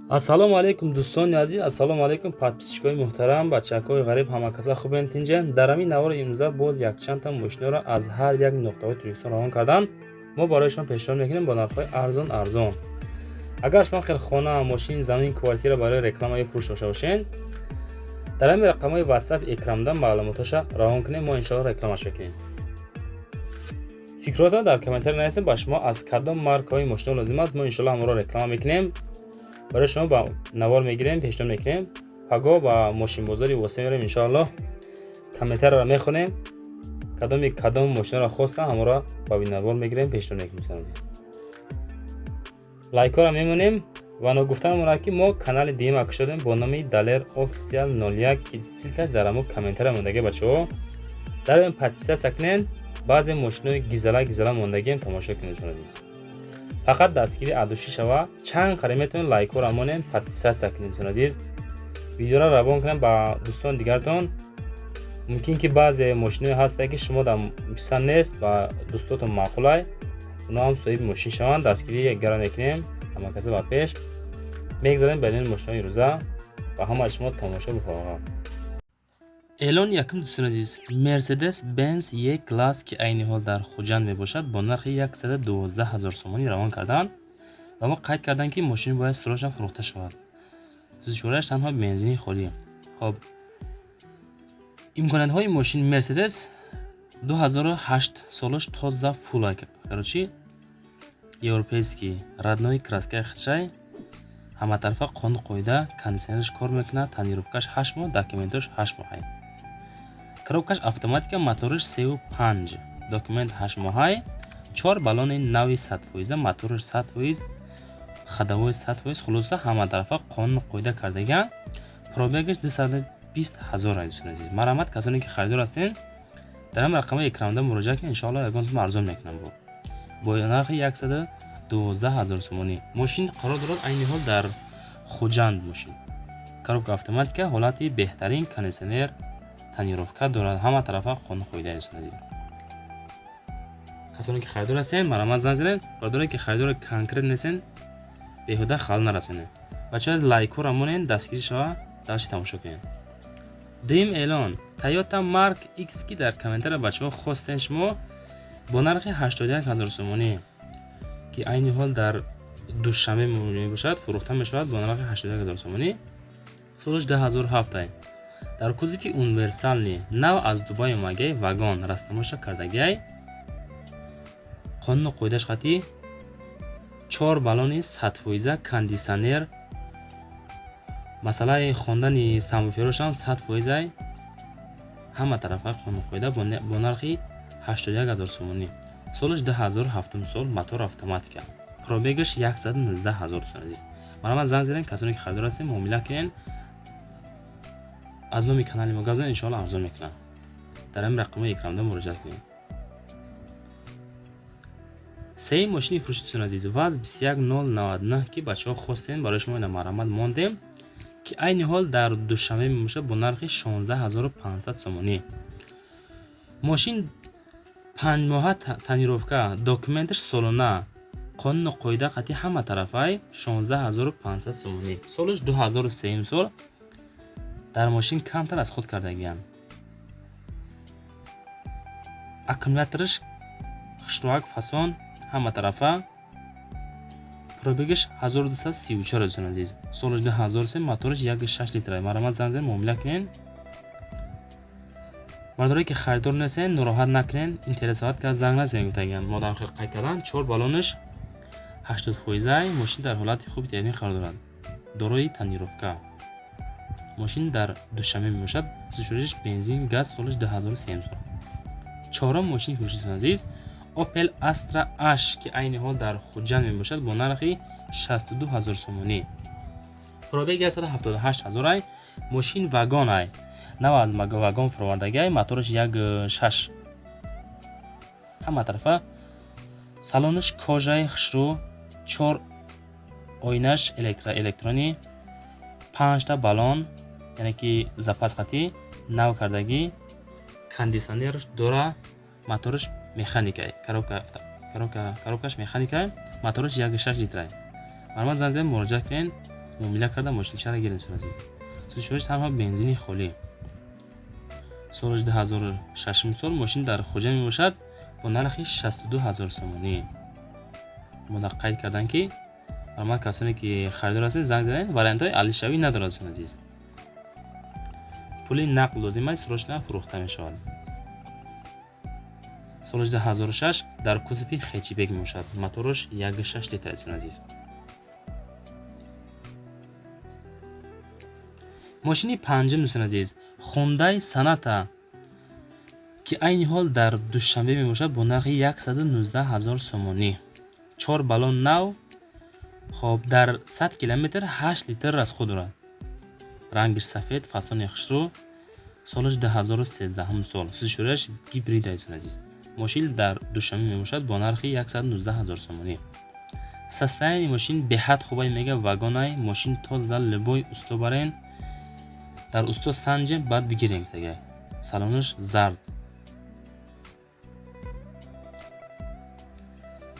Ассалому алайкум, дӯстони азиз, ассалому алайкум, подписчикои муҳтарам, бачакҳои ғариб, ҳамакаса хубен, тинҷен. Дар ҳамин навори имрӯза боз якчандта мошиноро аз ҳар як нуқтаҳои Тоҷикистон равон кардан мо барои шумо пешниҳод мекунем бо нархҳои арзон арзон. Агар шумо хел хона, мошин, замин, квартира барои реклама ё фурӯш дошта бошед, дар ҳамин рақамҳои WhatsApp экранда маълумотҳоша равон кунем, мо иншоалло рекламаш мекунем. Фикротро дар комментарий нависед, ба шумо аз кадом маркаҳои мошино лозим аст, мо иншоалло ҳамонро реклама мекунем, барои шумо ба навор мегирем, пешниҳод мекунем. Пагоҳ ба мошинбозори Восеъ мерем, иншоалло комментарияро мехонем, кадоми кадом мошинаро хостам, ҳамонро ба навор мегирем, пешниҳод мекунем. Лайкҳоро мемонем ва ногуфта намонад, ки мо канали дуюма кушодем бо номи Далер Офисиал 01, ки ссылкаш дар ҳамон комментария мондагӣ. Бачаҳо, дар ин подписаться кунед, баъзе мошинои гизала гизала мондагием, тамошо кунед. Азиз, фақат дастгири от души шава, чанд қаре метавонед лайкҳоро монем, подписаться кунед. Дӯстони азиз, видеоро равон кунед ба дӯстони дигаратон. Мумкин ки баъзе мошиное ҳастае, ки шумо дар писанд нест, ба дӯстотон маъқулай, оно ҳам соҳиби мошин шаванд. Дастгирӣ якгара мекунем, ҳамакаса ба пеш мегзарем. Ба ин мошинои рӯза ба ҳамаи шумо тамошо бифоҳам. Эълони якум, дӯстони азиз, Мерседес Бенз Е класс, ки айни ҳол дар Хуҷанд мебошад, бо нархи 112 ҳазор сомонӣ равон карданд ва мо қайд карданд, ки мошин бояд срочно фурӯхта шавад. Сӯзишвориаш танҳо бензини холӣ. Хоб, имкониятҳои мошин: Мерседес 2008 солаш, тоза, фул, короче, европейский, родной краскаи худшай, ҳаматарафа қону қоида, кондитсионераш кор мекунад, тонировкаш 8 моҳ, документош 8 моҳай, коробкаш автоматика, мотораш 3,5, документ 8 моҳай, чор баллони нави 100%, мотораш 100%, ходовой 100%, хулоса, ҳаматарафа қонуну қоида кардагиан. Пробегаш 220 ҳазор. Дӯстони азиз, марҳамат, касоне ки харидор ҳастен, дар ҳамин рақамҳои экранда муроҷиат кунед, иншоалло ягон сум арзон мекунам. Бо нархи 112 ҳазор сомонӣ мошин қарор дорад айни ҳол дар Хуҷанд. Мошин коробка автоматика, ҳолати беҳтарин, кондитсионер, тонировка дорад, ҳама тарафа қонун қоида. Дӯстони азиз, касоне ки харидор ҳастен, марҳамат, занг занед. Бародаре ки харидори конкрет нестен, беҳуда халал нарасонед. Бачаҳо, лайкҳоро монед, дастгирӣ шава, дальше тамошо кунед. Дуюм эълон: Toyota Mark X, ки дар комментария бачаҳо хостен шумо, бо нархи 81 ҳазор сомонӣ, ки айни ҳол дар Душанбе мебошад, фурӯхта мешавад бо нархи 81 ҳазор сомонӣ. Солаш 2007, дар кузови универсальный, нав аз Дубай омагай, вагон растамоша кардагиай, қонуну қоидаш қатӣ, чор баллони 100%, кондитсионер, масъалаи хондани сабвуферошам 100%, ҳама тарафа қонуну қоида, бо нархи 81 ҳазор сомонӣ. Солаш 2007 сол, мотор автоматика, пробегаш 119 ҳазор. Дӯстони азиз, марҳамат, занг занед, касоне ки харидор ҳастем, муомила кунед, аз номи канали мо гап занед, иншоалло арзон мекунам. Дар ҳамин рақамҳои экранда муроҷиат кунед. Сеюм мошини фурӯши, дӯстони азиз, ВАЗ 21099, ки бачаҳо хостем, барои шумо ина марҳамат мондем, ки айни ҳол дар Душанбе мебошад, бо нархи 16 500 сомонӣ. Мошин 5 моҳа тонировка, документаш солона, қонуну қоида қатъи ҳама тарафай, 16 500 сомонӣ. Солаш 2003 сол. Дар мошин камтар аз худ кардагиам, аккумулятораш хушрӯак, фасон, ҳама тарафа. Пробегаш 1234. Дӯстони азиз, солаш 2003, мотораш 1,6 литра. Марҳамат, занг занед, муомила кунед. Мардоре ки харидор нестен, нороҳат накунед, интересовать ка занг назанед, гуфтагиам. Модам хел қайд кардан, чор баллонаш 80%, мошин дар ҳолати хуби техникӣ қарор дорад, дорои тонировка. Мошин дар Душанбе мебошад, сӯзишвориш бензин, газ, солаш 2003 сол. Чорум мошини фурӯши, дӯстони азиз, Opel Astra H, ки айни ҳол дар Хуҷанд мебошад, бо нархи 62 ҳазор сомонӣ. Пробеги 178 ҳазорай. Мошин вагонай, нав аз вагон фуровардагиай, мотораш 1,6, ҳама тарафа, салонаш кожаи хушрӯ, чор оинаш электронӣ, панҷта баллон, яъне ки запас қатӣ, нав кардагӣ, кондитсионераш дора, мотораш механикай, коробкаш механикай, мотораш 1,6 литрай. Марҳамат, занг занед, муроҷиат кунед. Муомила карда мошинчаро гирем, азиз. Сӯзишвориш танҳо бензини холӣ. Соли 2006 сол мошин дар Хуҷанд мебошад бо нархи 62 000 сомонӣ. Мо қайд кардан ки марҳамат касоне ки харидор ҳастед занг занед, вариантҳои алишавӣ надорад, азиз. Пули нақд лозим аст, срочно фурӯхта мешавад. Соли 2006 дар кузови хэтчбек мебошад. Мотораш 1.6 литр аст, азиз. Мошини панҷум, дӯстони азиз, Hyundai Sonata ки айни ҳол дар Душанбе мебошад бо нархи 119 000 сомонӣ. 4 баллон нав, хоб дар 100 километр 8 литр расход дорад. Рангиш сафед, фасони хушрӯ, солаш 2013 сол. Сӯзишвориаш гибрид аст, азиз. Мошин дар Душанбе мебошад бо нархи 119 000 сомонӣ. Состояние мошин беҳад хубай, мега вагонай, мошин тоза, любой усто барен, дар усто санҷем, баъд бигирем тега. Салонаш зард.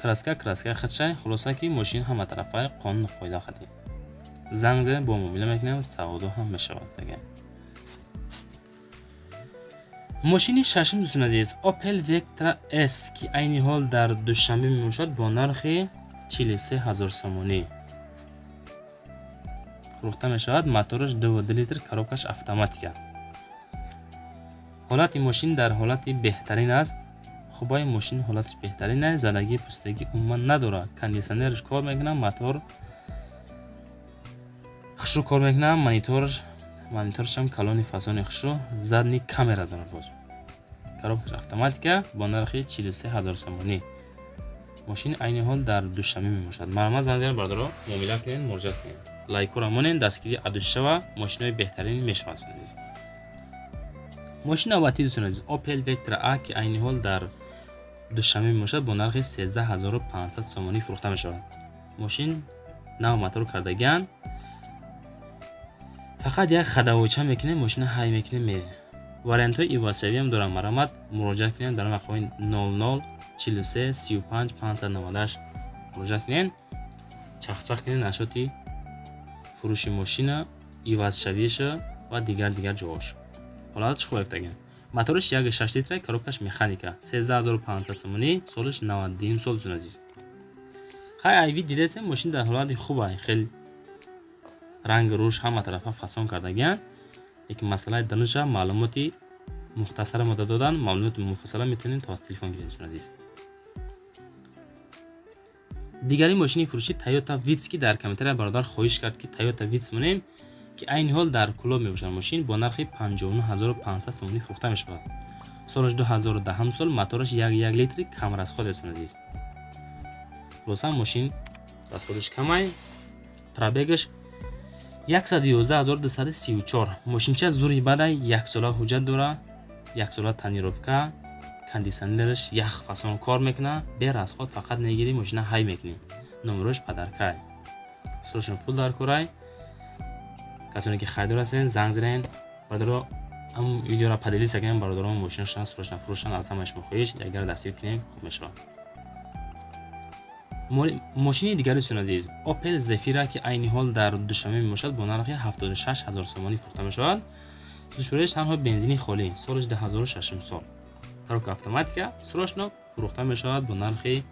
Краска хатшай, хулоса ки мошин ҳама тарафай қонун қоида хати. Занг занем, бо муомила мекунем, савдо ҳам мешавад тега. Мошини шашум, дӯстони азиз, Opel Vectra S ки айни ҳол дар Душанбе мебошад бо нархи 43 000 сомонӣ фурӯхта мешавад. Мотораш 2.2 литр, коробкаш автоматика. Ҳолати мошин дар ҳолати беҳтарин аст. Хубаи мошин ҳолаташ беҳтарин аст, задагӣ пустагӣ умуман надорад. Кондитсионераш кор мекунад, мотор хушрӯ кор мекунад, мониторашам калони фасони хушрӯ, задний камера дорад боз. Коробкаш автоматика бо нархи 43 000 сомонӣ. Мошин айни ҳол дар Душанбе мебошад. Марҳамат занг занед бародаро, муомила кунед, муроҷиат кунед. Лайкҳоро монед, дастгирии адушава, мошинои беҳтарин мешавад, азиз. Мошини навбатӣ, дӯстони азиз, Opel Vectra A ки айни ҳол дар Душанбе мебошад бо нархи 13 500 сомонӣ фурӯхта мешавад. Мошин нав мотор кардагианд. Фақат як хадавоча мекунем, мошина ҳай мекунем, мерем. Вариантҳои ивазшавиам дорам, марҳамат муроҷиат кунед дар рақамҳои 00 43 35 598 муроҷиат кунед. Чахчах кунед нашоти фурӯши мошина, ивазшавиша ва дигар ҷоҳош. Ҳолаташ хуб яктаган. Мотораш 1.6 литра, коробкаш механика. 13 500 сомонӣ, солаш 92 сол, дӯстони азиз. Хай айви дидесем, мошин дар ҳолати хуб ай, хел ранг рӯш ҳама тарафа фасон кардагианд. Лекин масъалаи дануша маълумоти мухтасара мо додан, маълумоти муфассала метавонем то аз телефон гирем, дӯстони азиз. Дигари мошини фурӯшӣ Toyota Vitz ки дар комментария бародар хоҳиш кард ки Toyota Vitz монем, ки айни ҳол дар Кӯлоб мебошад. Мошин бо нархи 59 500 сомонӣ фурӯхта мешавад. Солаш 2010 сол, мотораш 1.1 литри, кам расход, дӯстони азиз. Хулоса мошин расходаш камай, пробегаш 111 234. Мошинча зури бадай, яксола ҳуҷҷат дора, яксола тонировка, кондитсионераш ях фасон кор мекунад, бе расход фақат мегирӣ, мошина ҳай мекунӣ. Номерош подаркай. Срочно пул дар корай. Касоне ки харидор ҳастед, занг занед. Бародаро, ҳам видеоро поделиться кунем, бародарон мошинашон срочно фурӯшанд, аз ҳамаи шумо хоҳиш, агар дастгир кунем хуб мешавад. Мошини дигари, дӯстони азиз, Opel Zafira ки айни ҳол дар Душанбе мебошад бо нархи 76 000 сомонӣ фурӯхта мешавад. Сӯзишвориаш танҳо бензини холӣ, солаш 2006 сол. Коробка автоматика, срочно фурӯхта мешавад бо нархи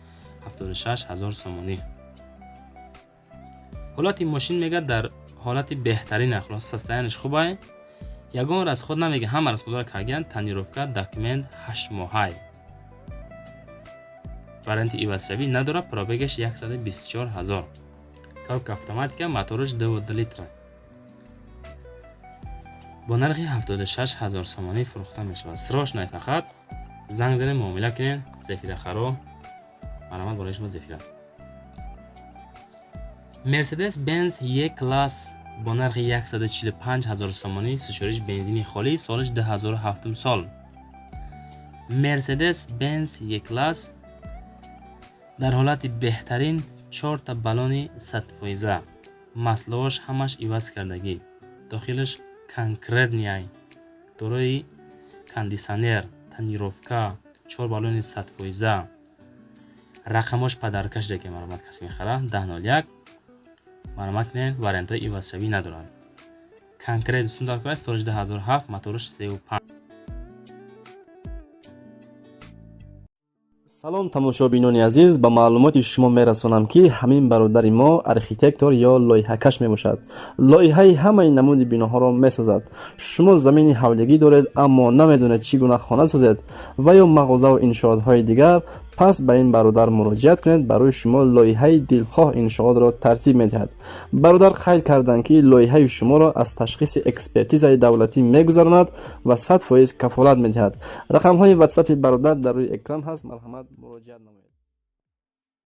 76 000 сомонӣ. Ҳолати мошин мега дар ҳолати беҳтарин, хулоса состояниеш хубай. Ягон расход намега, ҳама расходро кардагианд, тонировка, документ 8 моҳай. Варианти ивазшавӣ надорад, пробегаш 124 000. Коробка автоматика, мотораш 2.2 литра. Бо нархи 76 000 сомонӣ фурӯхта мешавад. Срочно фақат занг занед, муомила кунед, Зефира харо. Марҳамат барои шумо Зефира. Mercedes Benz E-Class бо нархи 145 000 сомонӣ, сӯзишвориш бензини холӣ, солаш 2007 сол. Mercedes Benz E-Class дар ҳолати беҳтарин, 4 та баллони 100%, маслоаш ҳамаш иваз кардагӣ, дохилаш конкретный, дорои кондитсионер, тонировка, 4 баллони 100%, рақамош подаркаш деке, марҳамат касе мехара 1001. Марҳамат кунед, вариантҳои ивазшавӣ надоранд. Конкретно сум дар кор, соли 2007, мотораш 3,5. Салом, тамошобинони азиз! Ба маълумоти шумо мерасонам, ки ҳамин бародари мо архитектор ё лоиҳакаш мебошад. Лоиҳаи ҳамаи намуди биноҳоро месозад. Шумо замини ҳавлигӣ доред, аммо намедонед, чӣ гуна хона созед ва ё мағозаву иншоотҳои дигар, пас ба ин бародар муроҷиат кунед, барои шумо лоиҳаи дилхоҳ иншоотро тартиб медиҳад. Бародар қайд карданд, ки лоиҳаи шуморо аз ташхиси экспертизаи давлатӣ мегузаронад ва 100% кафолат медиҳад. Рақамҳои ватсапи бародар дар рӯи экран ҳаст, марҳамат, муроҷиат намоед.